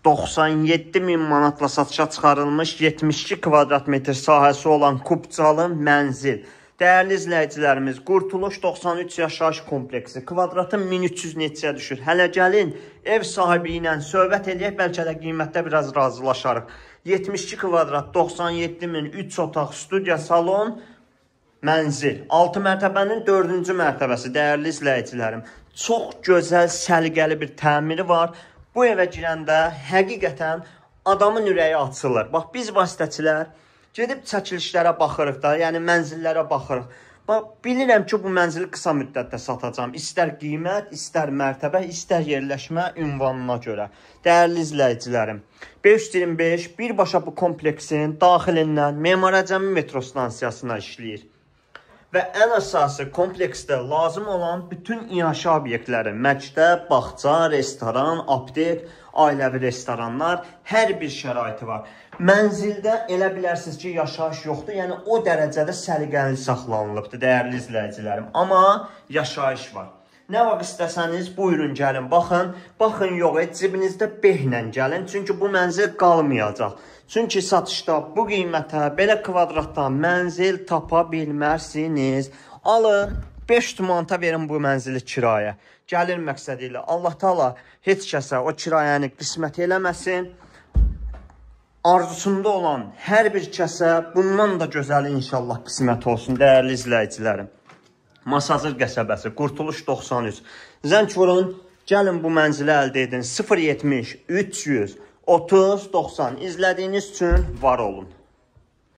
97 min manatla satışa çıxarılmış 72 kvadrat metr sahəsi olan Kubcalı mənzil. Dəyərli izləyicilərimiz, Qurtuluş 93 yaşayış kompleksi kvadratı 1300 neçəyə düşür. Hələ gəlin ev sahibi ilə söhbət eləyək, bəlkə də qiymətdə biraz razılaşarıq. 72 kvadrat 97 min, 3 otaq, studiya, salon, mənzil. 6 mərtəbənin 4-cü mərtəbəsi, dəyərli izləyicilərim. Çox gözəl, səliqəli bir təmiri var. Bu evə girəndə həqiqətən adamın ürəyi açılır. Bax, biz vasitəçilər gedib çəkilişlərə baxırıq da, yəni mənzillərə baxırıq. Bax, bilirəm ki, bu mənzili qısa müddətdə satacağam. İstər qiymət, istər mərtəbə, istər yerləşmə ünvanına görə. Dəyərli izləyicilərim, 525 birbaşa bu kompleksin daxilindən Memar Əcəmi metro stansiyasına işləyir. Və ən əsası kompleksdə lazım olan bütün iaşə obyektləri, məktəb, bağça, restoran, aptek, ailəvi restoranlar, hər bir şəraiti var. Mənzildə elə bilərsiniz ki, yaşayış yoxdur, yəni o dərəcədə səliqəli saxlanılıbdır, dəyərli izləyicilərim. Amma yaşayış var. Nə vaxt istəsəniz, buyurun gəlin, baxın. Baxın, yox, cibinizdə behlə gəlin. Çünki bu mənzil qalmayacaq. Çünki satışda bu qiymətə, belə kvadratdan mənzil tapa bilmərsiniz. Alın, 5 manata verin bu mənzili kirayə. Gəlir məqsədi ilə Allah Taala heç kəsə o kirayəni qismət eləməsin. Arzusunda olan hər bir kəsə bundan da gözəli inşallah qismət olsun, dəyərli izləyicilərim. Masazır qəsəbəsi, Qurtuluş 93. Zəng vurun, gəlin bu mənzili əldə edin. 070 300 30 90. İzlədiyiniz üçün var olun.